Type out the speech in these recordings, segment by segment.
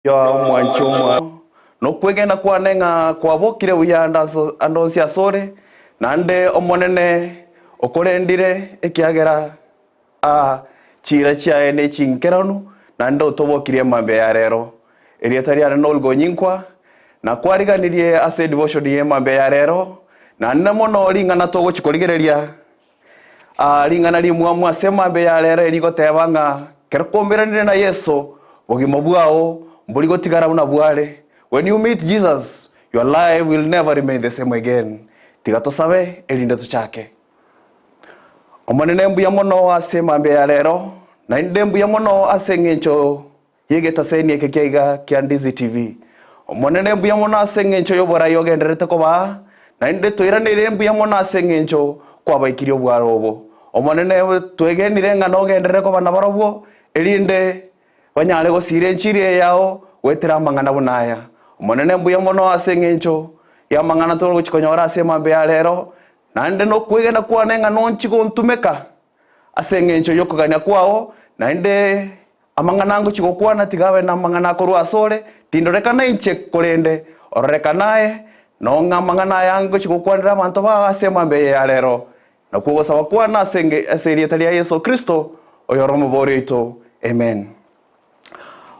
Omwanchi omwao, nokwegena kwane ng'a kwabokire buya ande onsi asore, naende Omonene okorendire, ekiagera aa chiira chiaye nechinkeranu, naende otobokirie mambia ya rero. Erieta riane n'Olga Onyinkwa, nakwariganirie ase edevotion ye mambia ya rero, naende mono ring'ana togochi korigereria Aa, ring'ana rimwamu ase mambia ya rero erigoteba ng'a kero kwaumeranire na Yeso, bogima bwao mbori gotigara buna bware. When you meet Jesus, your life will never remain the same again. Tiga tosabe erinde tochake. Omonene mbuya mono ase mambia ya rero, naende mbuya mono ase eng'encho y'egetaseni eke kia iga kia Ndizi TV. Omonene mbuya mono ase engencho y'oborai ogendererete kobaa, naende toiraneire mbuya mono ase engencho kwabaikirie obwaro obo. Omonene twegenire ng'a nogenderere koba nabarobwo, erinde banyare gosiira enchiri eye yao goetera amang'ana buna aya. Omonene mbuya mono ase engencho y'amang'ana togochi konyora ase emambia ya rero, naende nokwegena kwane ng'a nonchi gontumeka ase engencho y'okogania kwao, naende Amang'ana ngochia gokwana tiga abe namang'ana akorwa asore, tindorekana inche, korende ororekane aye, nong'a amang'ana aya ngochia gokwanera abanto bao ase emambia eye ya rero. Nakwo ogosaba kwane ase ase erieta ria Yeso Kristo, oyore Omobori oito. Amen.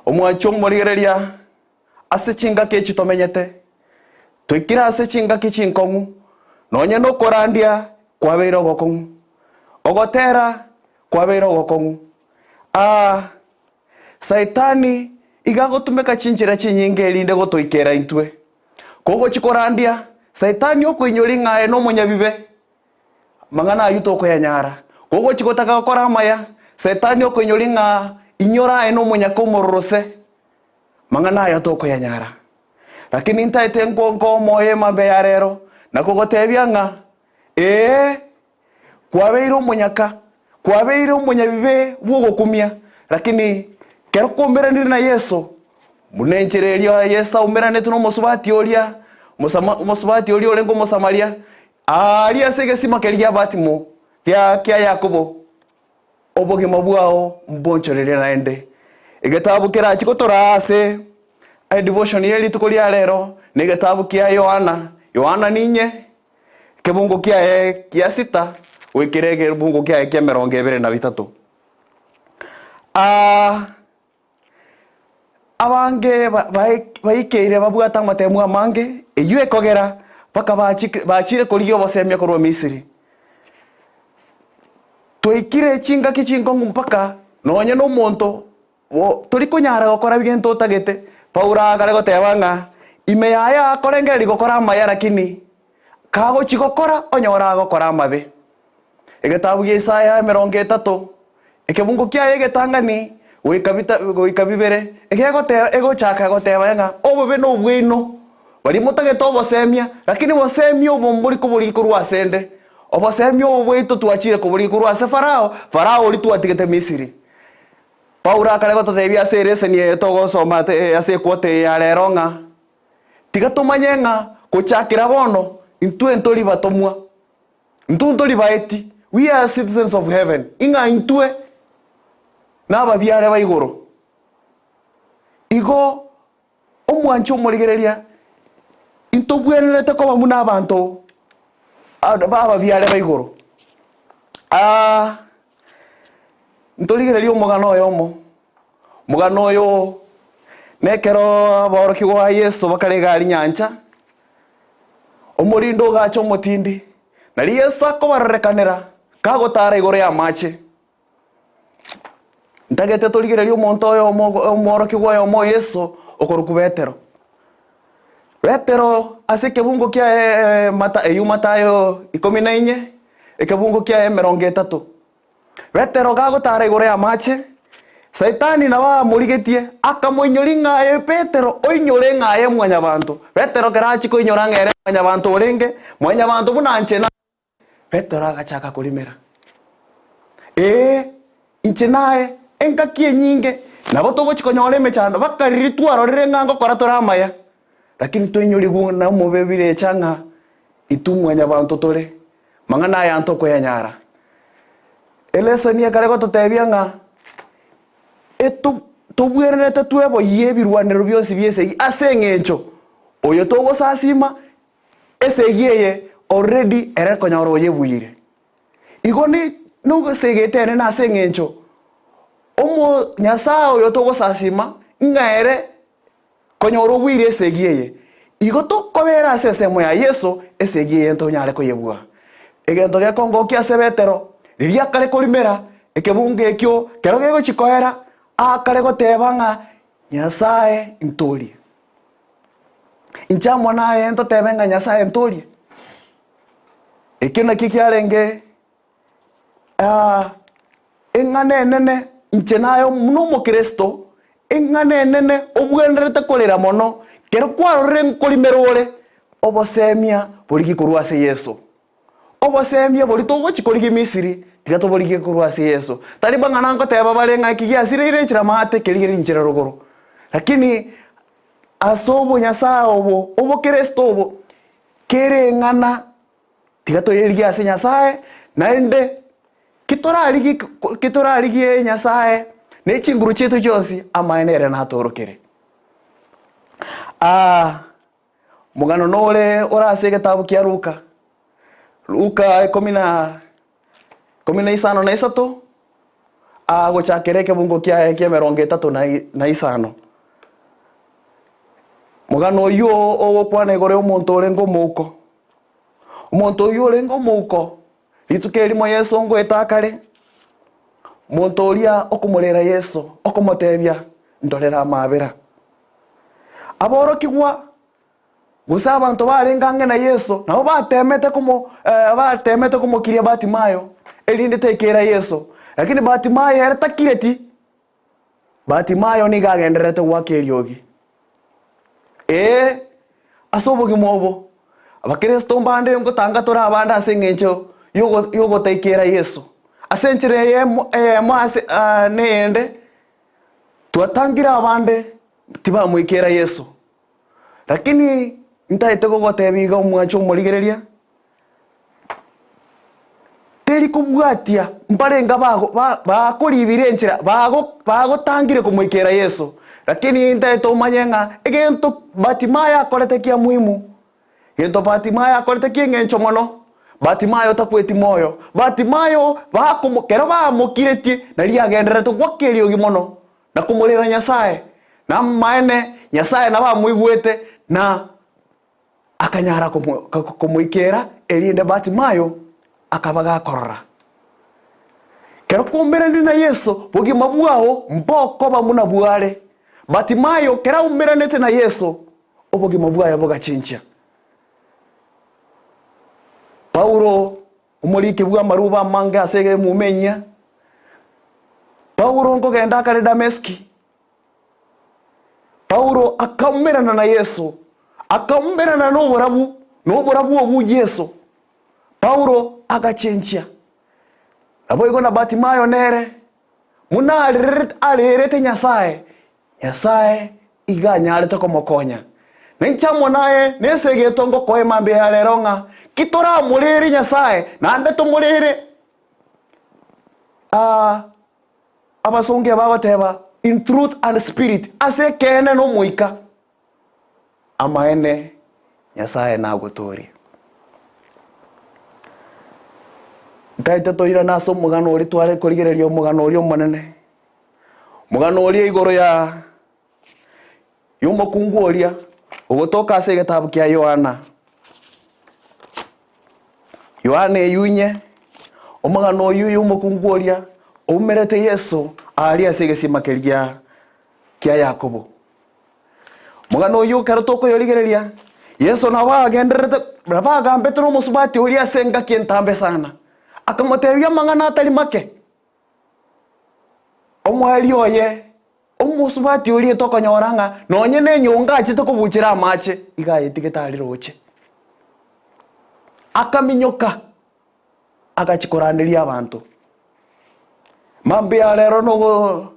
Omwanchi omorigereria ase chingaki echi tomenyete, toikire ase chingaki chinkong'u, nonye nokorandia kwabeire ogokong'u, ogotera kwabeire ogokong'u, Aa, Saitani iga agotumeka chinchera chinyinge erinde gotoikera intwe. Kogochia korandia, Saitani okoinyori ng'a aye nomonyabibe, amang'ana ayio tokoyanyara. Kogochia gotaka gokora amaya, Saitani okoinyori ng'a inyora aye nomonyaka omororose, amang'ana aya tokoyanyara. Lakini ntaete nkonkoe omoyo emambia ya rero, na kogotebia ng'a, ee, Kwabeire omonyaka, kwabeire omonyabibe bw'ogokumia, lakini kero kwaumeranire na Yeso, buna enchera eria Yeso aumeranete nomosubati oria, omosama omosubati oria orenge Omosamaria, aaria ase egesima keria gia Batimo, gia kia Yakobo, obogima bwao mbonchorerie naende. Egetabu kerachie gotoraa ase edevotion ye rituko ria rero, na egetabu kia Yohana, Yohana ninye. Ekebungo kiaye gia sita goikera egebungo kiaye ki'emerongo ebere na bitato. Aa, abange baikeire babwate amatemu amange, eyio ekogera mpaka bachire korigia obosemia korwa Misiri. Twaikire chingaki chinkong'u mpaka nonye nomonto Tori konyara gokora egento otagete. Paulo akare goteba ng'a ime yaye akorengereria gokora amaya lakini kagochia gokora onyore agokora amabe. Egetabu gia Isaya emerongo etato, ekebungo kiaye egetang'ani goika bita goika bibere, egegoteba egochaka goteba ng'a obobe nobwaino, baria motagete obosemia, lakini bosemia obo mbori koborigia korwa asende, obosemia obo bwaito twachire koborigia korwa ase Farao, Farao oria twatigete Misiri. Paulo akare gototebia ase ereseni eye togosoma ase equota eye ya rero ng'a, Tiga tomanye ng'a gochakera bono intwe ntori batomwa, intwe ntori baeti, we are citizens of heaven, ing'a intwe nababiare ba igoro. Igo omwanchi omorigereria, intobwenerete koba buna abanto bababiare ba igoro. Aa. Ntorigererie omogano oyomo. Omogano oyo nekero aborokigwa ba Yeso bakare iga aria nyancha, omorindo ogacha omotindi, nario Yeso akobarorekanera kagotara igoro y'amache. Ntagete torigererie omonto oyomo omworokigwa oyomo o Yeso okorokwa Petero. Petero ase ekebungo kiaye Mata eyio Matayo ikomi na inye, ekebungo kiaye emerongo etato. Petero gagotara igoro y'amache, Saitani nabo amorigetie, akamoinyoria ng'a aye Petero oinyore ng'a aye mwanyabanto. Petero ekero achia koinyora ng'a ere mwanyabanto orenge, mwanyabanto buna inche na. Petero agachaka korimera, Ee, inche naye, engaki enyinge nabo togochia konyora emechando mpaka riria twarorire ng'a ngokora tore amaya, lakini toinyorigwe na omobe birecha ng'a intwe mwanyabanto tore, mang'ana aya ntokoyanyara. Eleseni ekare gototebia ng'a eto. Tobwenerete tweboyie ebirwanero bionsi bi'esegi ase eng'encho oyo togosasima esegi eye already ere konyora oyebuire. Igo ni nogesegete enene ase eng'encho omo Nyasae oyo togosasima ng'a ere konyora obuire esegi eye. Igo tokobera ase ensemo ya Yeso esegi eye ntonyare koyebua. Egento gekongokia ase Petero, riria akare korimera ekebungo ekio kero gegochia koera, akare goteba ng'a Nyasae ntorie. Inche amo naye ntotebe ng'a Nyasae ntorie. Ekio nakio kiarenge eng'ana enene inche naye buna omokristo, eng'ana enene obwenerete korera mono, kero kwarorire nkorimera ore, obosemia borigie korwa ase Yeso. Obosemia boria togochia korigia Misiri, tiga toborigie korwa ase Yeso. Tari mang'ana ngoteba bare ng'a eki giasireire enchera maate, kerigereria enchera rogoro. Lakini ase obonyasae obo, obokeresto obo, kere eng'ana Tiga toyerigie ase Nyasae, naende ki torarigie ki torarigie Nyasae ne chinguru chiaito chionsi, amaene ere natoorokere. Aa, omogano nore ore ase egetabu kia Luka, Luka ikomi na ikomi na isano na isato, aa gochakera ekebungo kiaye kia emerongo etato na na isano. Omogano oyio ogokwana igoro ya omonto orenge omouko. Omonto oyio orenge omouko, rituko erimo Yeso ngoeta akare, omonto oria okomorera Yeso, okomotebia, Ndorera amaabera. Aborokigwa gose abanto barenge ang'e na Yeso nabo batemete komo batemete komokiria Bartimayo, erinde taikera Yeso, lakini Bartimayo ere takireti. Bartimayo nigo agendererete goaka eriogi. Ee, ase obogima obo, Abakristo mbande ngotanga tore abande ase eng'encho yogo yogotaikera Yeso. Ase enchera eyemo eyemo ase neyende, twatangire abande tibamoikera Yeso. Lakini ntaete gogotebia iga omwanche omorigereria, Teri kobwatia mbarenge abago ba bakoribire enchera bago bagotangire komoikera Yeso. Lakini ntaete omanye ng'a egento Bartimayo akorete kia muhimu, gento Bartimayo akorete ki'eng'encho mono, Bartimayo takweti moyo, Bartimayo bakomo kero bamokiretie nario agendererete goaka eriogi mono na komorera Nyasaye, na amaene Nyasaye nabo amoigwete na Akanyara komoikera, erinde Bartimayo akaba gakorora. Kero kwaumeranire na Yeso, bogima bwao mbokoba buna bware. Bartimayo kero aumeranete na Yeso, obogima bwaye bogachenchia. Paulo, omoriki bw'amaruba amange ase emuma enyia, Paulo nkogenda akare Dameski, Paulo akaumerana na Yeso, akaumerana noborabu, noborabu obwo Yeso. Paulo agachenchia. Naboigo na Bartimayo nere, buna arerete arerete Nyasae, Nyasae iga anyarete komokonya. Na inche amo naye nense egeto ngokoe mambia ya rero ng'a ki toramorere Nyasae, naende tomorere ah, Abasongo bagoteba, In truth and spirit, ase ekeene na omoika. Amaene, Nyasae nagotoorie. Ntaete toirane ase omogano oria tware korigereria omogano oria omonene, omogano oria igoro ya y'omokungu oria ogotoka ase egetabu kia Yohana. Yohana eyuinye, omogano oyio y'omokungu oria oumerete Yeso aaria ase egesima keria kia Yakobo. Omogano oyio ekero tokoyorigereria, Yeso nabo agendererete nabo agambete nomosubati oria ase engaki entambe sana, akamotebia amang'ana atari make. Omoerio oye Omosubati oria tokonyora ng'a nonye nenyonga achete kobuchera amache, iga ayetigete aria roche. Akaminyoka, agachia koranderia abanto. Mambia rero nogo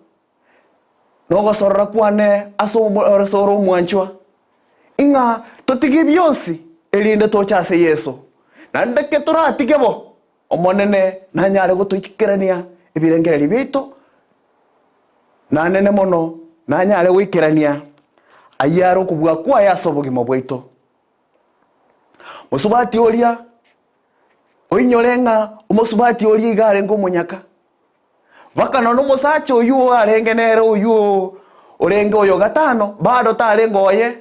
nogosorora kwane ase omo ase ore omwanchwa, ng'a totige bionsi erinde toche ase Yeso. Naende ekero toratige bo, Omonene nanyare gotoikerania ebirengererio biaito, nanene mono. nanyare goikerania ayio are okobua kwaye ase obogima bwaito. Mosubati oria, oinyore ng'a omosubati oria iga arenge omonyaka, mpaka nonya omosacha oyio arenge nere oyio orenge oyo gatano bado tarenge oye.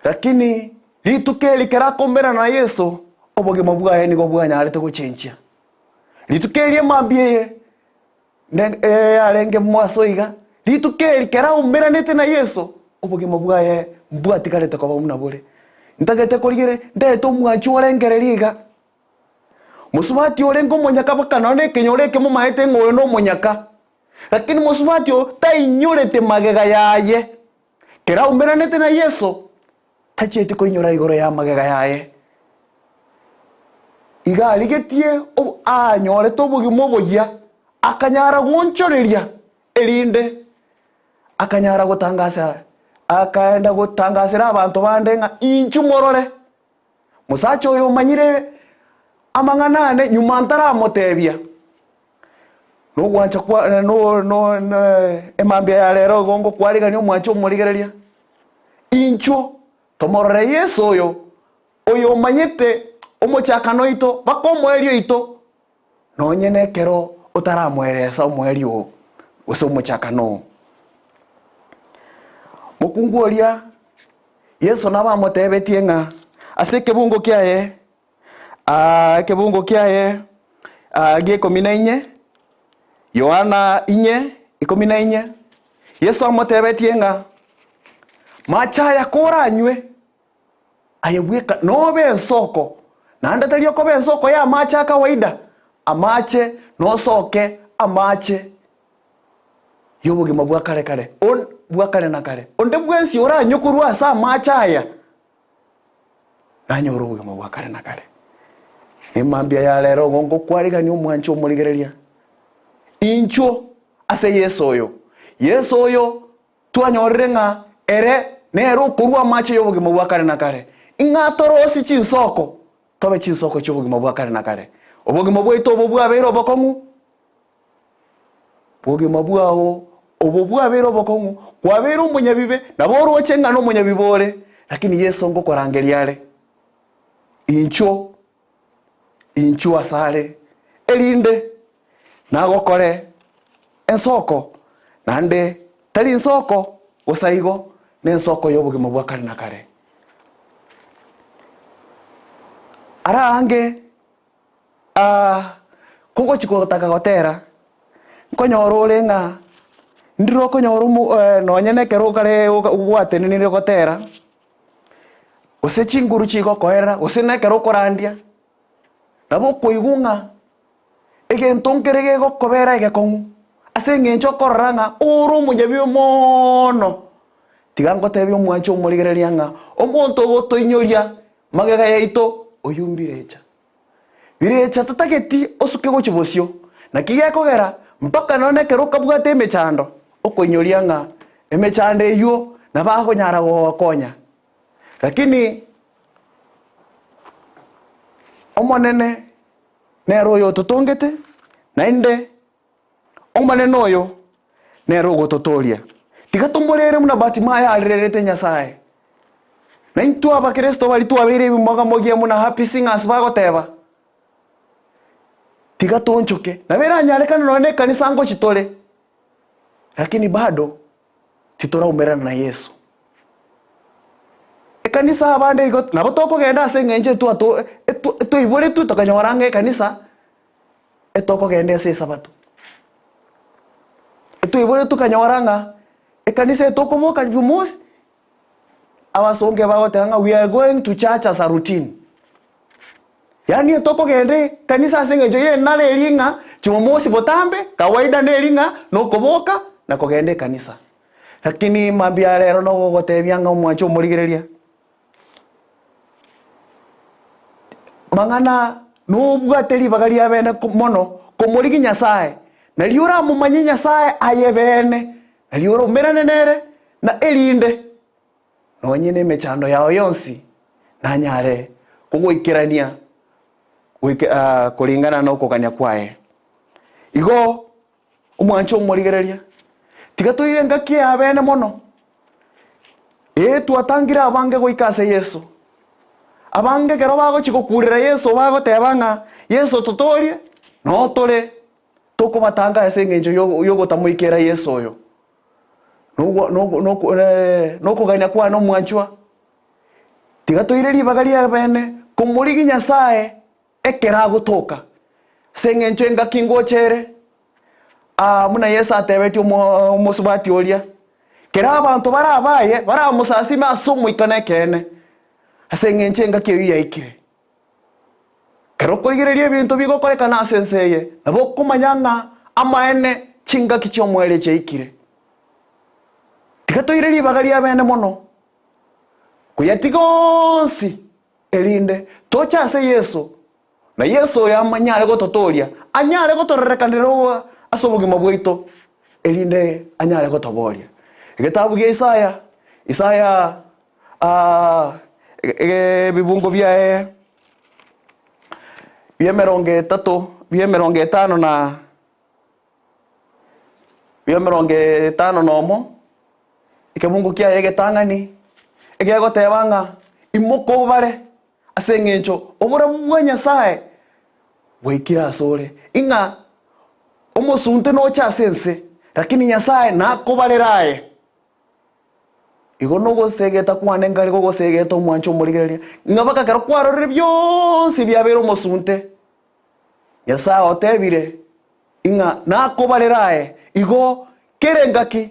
Lakini rituko eri ekero akomerana na Yeso, obogima bwaye nigo bwanyarete gochenchia. Rituko eri emambia eye ne yarenge moaso iga, rituko eri ekero aumeranete na Yeso, obogima bwaye mbwatigarete koba buna bore. Ntagete korigereria, ntagete omwanchi orengereria iga. Mosubati orenge omonyaka mpaka nonya na ekenyoro eke momaete ng'a oyo nomonyaka. Lakini mosubati oyo tainyorete magega yaye. Kera aumeranete na Yeso, tachieti koinyora igoro y'amagega yaye. Iga arigetie anyorete obogima oboyia, akanyara gwonchoreria, erinde akanyara gotangasa, akaenda gotangasera abanto bande ng'a inchuo morore. Mosacha oyo omanyire amang'ana ane nyuma ntaramotebia, nogwancha kwa no no emambia ya rero igo ngokwarigania omwanche omorigereria, inchuo tomorore Yeso oyo, oyo omanyete omochakano oito mpaka omoerio oito, nonye nekero otaramoeresa omoerio oo gose omochakano oo. Mokungu oria Yeso nabo amotebetie ng'a ase ekebungo kiaye ekebungo kiaye gia ikomi na inye, Yohana inye ikomi na inye, Yeso amotebetie ng'a mache aya koranywe, aye bweka nobe ensoko, naende tari okoba ensoko y'amache a kawaida, amache nosoke amache y'obogima bwa kare kare, on, bwa kare na kare. Onde bwensi oranywe korwa ase amache aya, nanyore obogima bwa kare na kare. Emambia ya rero igo ngokwarigania omwanche omorigereria, inchuo ase Yeso oyo. Yeso oyo twanyorire ng'a ere nere okorua amache y'obogima bwa kare na kare, ing'a torosie chinsoko, tobe chinsoko chi'obogima bwa kare na kare. Obogima bwaito obo bwabeire obokong'u, Bogima bwao obo bwabeire obokong'u, kwabeire omonyabibe, nabo oroche ng'a nomonyabibe ore, lakini Yeso ngokorangeria are, Inchuo, inchuo asare, erinde nagokore ensoko, naende tari ensoko bosa igo, nensoko y'obogima bwa kare na kare. Ara aange Aa, kogochia gotaka gotera, nkonyora ore ng'a ndire okonyora omo nonye na ekero okare gwatenenire gotera, gose chinguru chigokoerera, gose na ekero okorandia, nabo okoigwa ng'a egento nkere gegokobera egekong'u, ase eng'encho okorora ng'a ore omonyabibe moono. Tiga ngotebie omwanche omorigereria ng'a omonto ogotoinyoria magega yaito oyio mbirecha. Birecha tatageti osuke gochia bosio, naki gekogera mpaka nonya ekero okabwate emechando, okoinyoria ng'a emechando eyio nabo akonyara gogokonya. Lakini Omonene nere oyototongete, naende Omonene oyo nere ogototooria. Tiga tomorere buna Bartimayo arererete Nyasae. Na intwe Abakristo baria twabeire ebimogamogia buna Happy Singers bagoteba, tiga toonchoke. Nabo eranyarekane nonya na ekanisa ngochi tore, lakini bado titoraumerana na Yeso. Ekanisa abande igo nabo tokogenda ase eng'encho etwato etwaiboretwe tokanyora ng'a ekanisa etokogenda ase Esabato. Etwaibore tokanyora ng'a ekanisa etokoboka Jumamosi, abasongo ebagoteba ng'a we are going to church as a routine. Yaani etokogenda ekanisa ase eng'encho y'enara eria ng'a Jumamosi botambe, kawaida neri ng'a nokoboka na kogenda ekanisa. Lakini mambia rero nogogotebia ng'a omwanche omorigereria. Mang'ana nobwate ribaga ria bene mono komorigia Nyasae, nario oramomanye Nyasae aye bene, nario oraumerane nere, na erinde nonye nemechando yao yonsi nanyare kogoikerania goika koringana nokogania kwaye. Igo. Omwanche omorigereria, tiga toire engaki y'abeene mono. Ee, twatangire abange goika ase Yeso. Abange ekero bagochia gokurera Yeso bagoteba ng'a Yeso totoorie, noo tore tokobatanga ase eng'encho y'ogotamoikera Yeso oyo. Nokogania kwane omwanchwa, tiga toire ribaga ri'abeene komorigia Nyasae ekero agotoka, ase eng'encho engaki ngocha ere, aa buna Yeso atebetie omo omosubati oria, Kera abanto bare abaye baramosasime ase omoika na ekeene, ase eng'encho engaki eyio yaikire. Ekero okorigereria ebinto bigokorekana ase ense eye, nabo okomanya ng'a amaene chingaki chi'omoerio chiaikire. Tiga toire ribaga ri'abeene mono, koyatiga onsi erinde toche ase Yeso, na Yeso oyo anyare gototooria, anyare gotorerekanera ase obogima bwaito, erinde anyare gotobooria. Egetabu gia Isaya, Isaya ebibungo biaye bi'emerongo etato, bi'emerongo etano na bi'emerongo etano na omo, ekebungo kiaye egetang'ani, egegoteba ng'a imoka obare ase eng'encho oborabu bwa Nyasae bwaikire asore, ing'a omosunte noche ase ense, lakini Nyasae nakobarere aye. Igo nogosegeta kwane nkare gogosegeta omwancho omorigereria, ng'a mpaka ekero kwarorire bionsi biabeire omosunte, Nyasae otebire ng'a nakobarere aye, igo kera engaki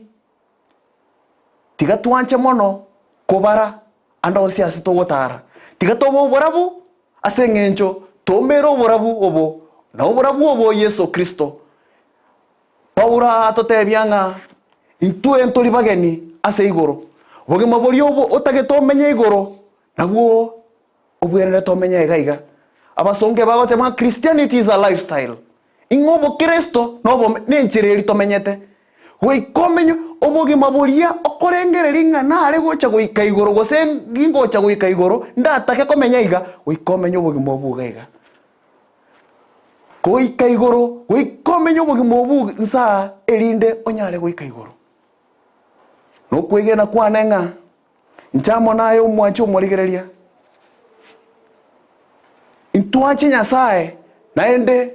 tiga twanche mono kobara ande onsi ase togotara, tiga tobe oborabu ase eng'encho tomeire oborabu obo, na oborabu obo Yeso Kristo. Paulo atotebia ng'a intwe ntori bageni ase igoro. Obogima boria obo otagete omenye igoro, nabwo obwenerete omenye iga iga. Abasongo ebagoteba ng'a Christianity is a lifestyle. Ing'a obokristo nobo nenchera eria tomenyete. Goika omenye obogima boria okorengereria ng'a nare gocha goika igoro gose ngingocha goika igoro ndatake komenya iga, goika omenye obogima obwo iga iga. Goika igoro, goika omenye obogima obwo nsa erinde onyare goika igoro. Nokwegena kwane ng'a inche amo naye omwanche omorigereria, intwanche Nyasae naende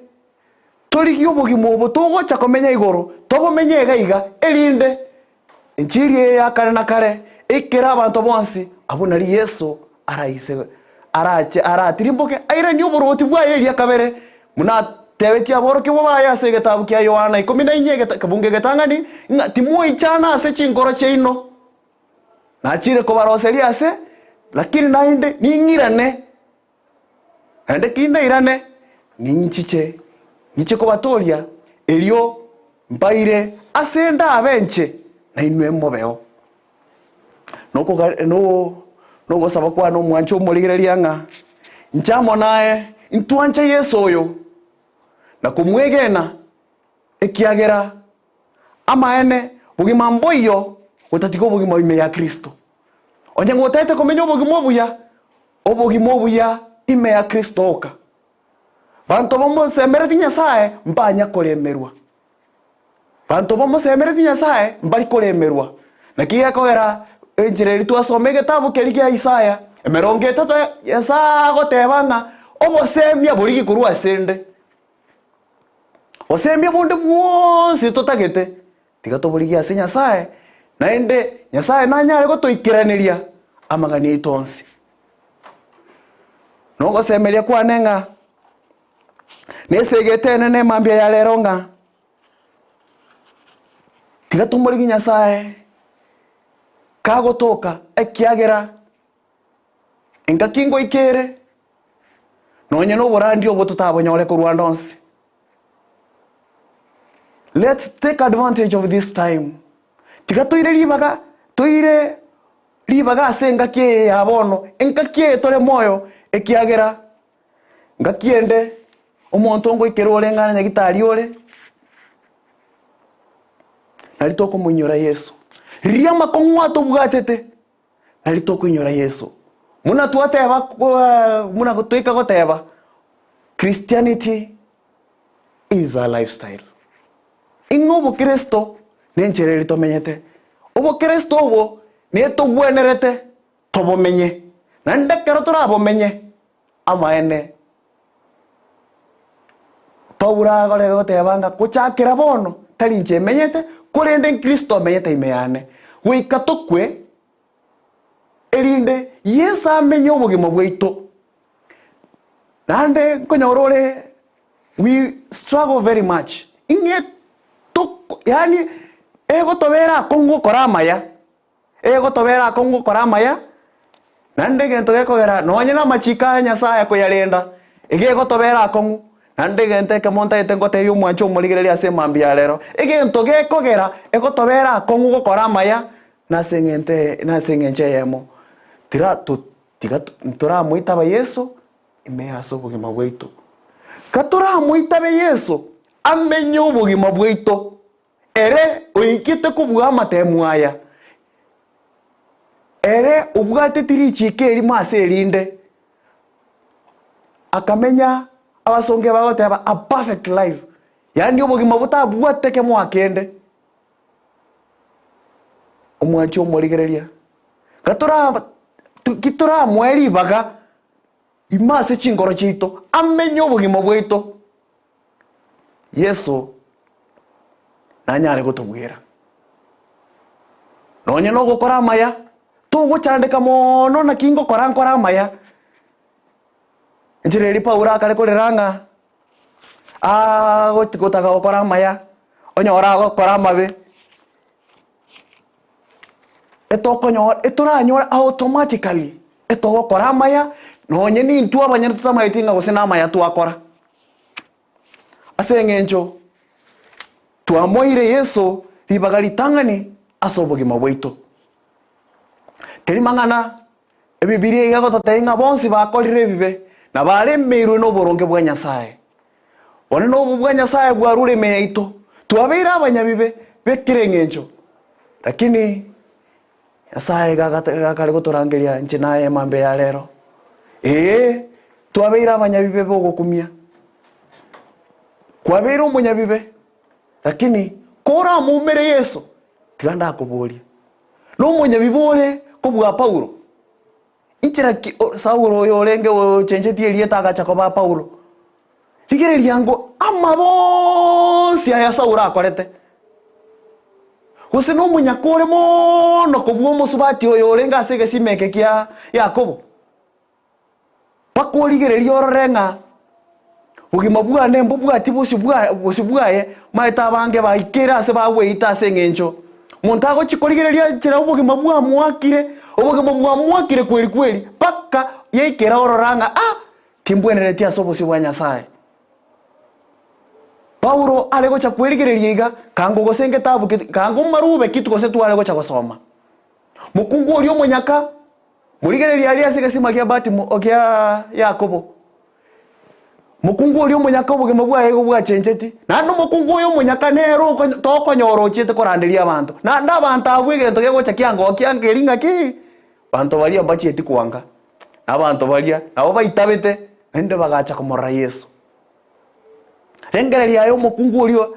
torigie obogima obo togocha komenya igoro, tobomenye iga iga erinde Enchiri eye ya kare na kare eikere abanto bonsi, abwo nario Yeso araise arache aratirimboke airanie oborwoti bwaye eria kabere, buna atebetie aborokigwa baye ase egetabu kia Yohana ikomi na inye egeta ekebungo egetang'ani, ng'a timoichana ase chinkoro chiaino. Nachire kobaroseria ase, lakini naende ning'irane. Naende kindairane, ninchiche ngiche kobatooria, erio mbaire ase ndabe inche, na inwe mobeo. Nogosaba kwane omwanche omorigereria ng'a inche amo naye intwanche Yeso oyo, na komwegena, ekiagera amaene bogima mboiyo gotatiga obogima ime ya Kristo. Onye gotagete komenya obogima obuya, Obogima obuya ime ya Kristo oka. Banto bamosemeretie Nyasae mbanya koremerwa. Banto bamosemeretie Nyasae mbari koremerwa. Naki gekogera enchera eria twasoma egetabu keria gia Isaya emerongo etato Nyasae agoteba ng'a obosemia borigie korwa asende. Bosemia bonde bwonsi totagete Tiga toborigie ase Nyasae, naende Nyasae nanyare gotoikeraneria amang'ana aito onsi. Nogosemeria kwane ng'a nesegete enene mambia ya rero ng'a tiga tomorigie Nyasae kagotoka ekiagera engaki ngoika ere nonye noborandia obo totabonyore korwa ande onsi. Let's take advantage of this time. Tiga toire ribaga, toire ribaga ase engaki eye ya bono, engaki eye tore moyo, ekiagera ngaki ende omonto ngoikera ore ng'a nyagitari ore, nari tokomoinyora Yeso. Riria amakong'u atobwatete, nari tokoinyora Yeso. Buna twateba buna toika goteba, Christianity is a lifestyle. Ing'a obokristo nenchera eria tomenyete. Obokristo obo netogwenerete tobomenye, naende ekero torabomenye amaene. Paulo agorege goteba ng'a gochakera bono tari inche emenyete, korende Kristo omenyete ime yane. Goika tokwe, erinde Yeso amenye obogima bwaito. Naende nkonyora ore we struggle very much, ing'e toko yaani egotobera akong'u gokora amaya. Egotobera akong'u gokora amaya, naende egento gekogera nonye namachiko aya Nyasaye akoyarenda, iga egotobera akong'u. Naende egento ekemo ntagete ngotebie omwanche omorigereria ase emambia ya rero, egento gekogera egotobera akong'u gokora amaya, nase eng'ento eye nase eng'encho eyemo, tira to tiga ntoramoitaba Yeso ime ase obogima bwaito. Gatoramoitabe Yeso amenye obogima bwaito. Ere oikete kobua amatemu aya, ere obwateti richiiko erimo ase erinde, akamenya abasongo bagoteba a perfect life, yaani obogima botabwate kemoa kende. Omwanchi omorigereria, gatora ki toramoe ribaga ime ase chinkoro chiaito, amenye obogima bwaito. Yeso nanyare gotobwera. Nonye nogokora amaya, togochandeka mono naki ngokora nkore amaya. Enchera eria Paulo akare korera ng'a agochi gotaka gokora amaya, onyore agokora amabe, etokonyora etoranyore automatically etogokora amaya, nonye nintwe abanyene totamanyeti ng'a gose namaya twakora. Ase eng'encho twamoeire Yeso ribaga ritang'ani ase obogima bwaito. Teri mang'ana, Ebibilia iga egototebia ng'a bonsi bakorire ebibe na baremeirwe noboronge bwa Nyasae. Bono nobo bwa Nyasae bwarure ime yaito, twabeire abanyabibe bekera eng'encho. Lakini Nyasae iga agate akare gotorangeria inche naye mambia ya rero. Ee, twabeire abanyabibe bogokumia. Kwabeire omonyabibe, lakini koramoumere Yeso, tiga ndakoborie, nomonyabibe ore kobua Paulo? Inchera ki Saulo oyo orenge ochenchetie erieta agacha koba Paulo? Rigereria ango amabe onsi aya Saulo akorete. Gose nomonyaka ore mono kobua omosubati oyo orenge ase egesima eke kia Yakobo. Mpaka origererie orore ng'a bogima bwane mbobwati bosio bwa bosio bwaye, omanyete abange baikire ase bagweita ase eng'encho monto agochia korigereria enchera obogima bwamoakire, obogima bwamoakire kweri kweri mpaka yaikera orora ng'a ah, timbwenereti ase obosio bwa Nyasaye. Paulo are gocha kwerigereria iga, kango gose ngetabu ki kango marube ki gose tware gocha gosoma. Mokungu oria omonyaka. Morigererie aria ase egesima gia Batimo gia Yakobo. Mokungu oria omonyaka obogima bwaye igo bwachencheti, naende omokungu oyo omonyaka nere oko tokonyora ochiete koranderia abanto. Naende abanto abwo egento gegocha kiangokia nkeri ng'aki, banto baria mbachieti koanga, na abanto baria nabo baitabete naende bagacha komorora Yeso. Rengereria aye omokungu oria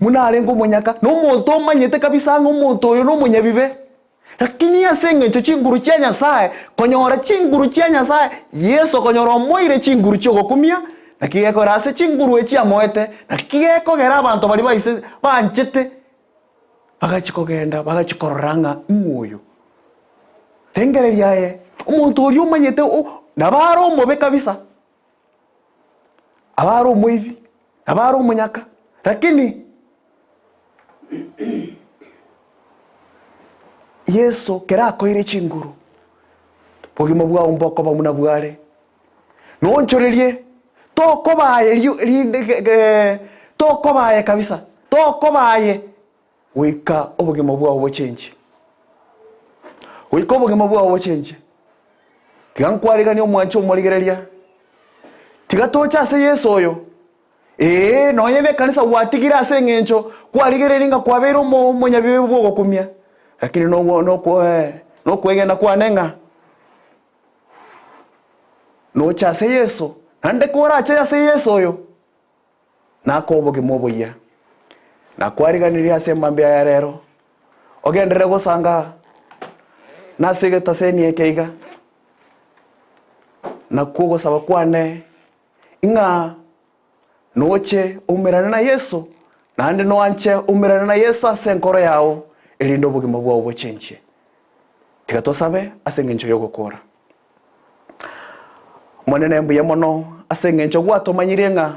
buna arenge omonyaka, na omonto omanyete kabisa ng'a omonto oyo nomonyabibe. Lakini ase engencho chinguru chia Nyasae, konyora chinguru chia Nyasae, Yeso konyora omoeire chinguru chi'ogokumia, naki gekogera ase chinguru echi amoete, naki gekogera abanto baria baise banchete bagachia kogenda bagachia korora ng'a ng'o oyo. Rengereria aye, omonto oria omanyete o nabo are omobe kabisa, nabo are omoibi, nabo are omonyaka, lakini Yeso kera akoire chinguru, bogima bwao mbokoba buna bware. Noonchorerie, tokoba aye rio rinde ge ge tokoba aye kabisa, tokoba aye goika obogima bwao bochenchie. Goika obogima bwao bochenchie. Tiga nkwariganie omwanche omorigereria, tiga toche ase Yeso oyo. Ee, nonye nekanisa gwatigire ase eng'encho kwarigereiri ng'a kwabeire omo omonyabibe bw'ogokumia, lakini nogwo nokwo nokwegena kwane ng'a noche ase Yeso, naende korache ase Yeso oyo, nakoe obogima oboyia. Nakwariganirie ase emambia ya rero, ogenderere gosanga nase egetaseni eke iga, nakwo ogosaba kwane ng'a noche oumerane na Yeso, naende noanche oumerane na Yeso ase enkoro yao, erinde obogima bwao bochenchie. Tiga tosabe ase engencho y'ogokora. Omonene mbuya mono ase engencho gwatomanyirie ng'a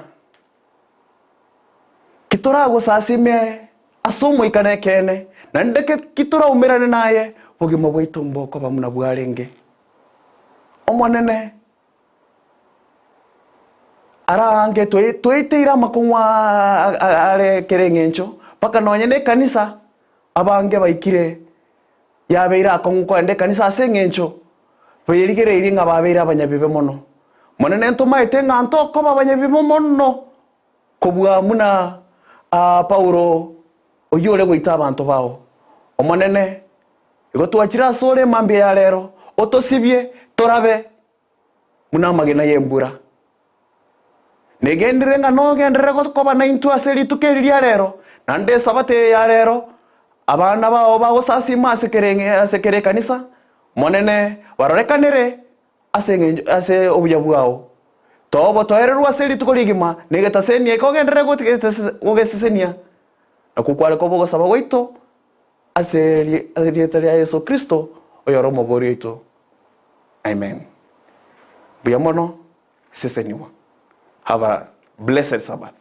ki toragosasime ase omoika na ekeene, naende ki toraumerane naye, bogima bwaito mbokoba buna bwarenge. Omonene araange toeteire amakong'u are kera eng'encho, mpaka nonye na ekanisa abange baikire yabeire akong'u kogenda ekanisa ase eng'encho berigereirie ng'a babeire abanyabibe mono. Monene ntomaete ng'a ntokoba abanyabibe mono kobua buna Paulo oyio ore goita abanto bao. Omonene, igo twachire asore mambia ya rero, otosibie torabe buna amagena y'embura. Negenderere ng'a nogenderere koba naintwe ase rituko eri ria rero, naende Esabato eye ya rero, abana bao bagosasima ase kera ase kera ekanisa, Omonene, barorekanere ase eng'encho ase obuya bwao. Tobotoererwe ase rituko rigima, na egetasenia eke ogenderere gogesesenia. Nakwo kware koba ogosaba gwaito ase erieta ria Yeso Kristo, oyore Omobori oito. Amen. Mbuya mono, seseniwa. Have a blessed Sabbath.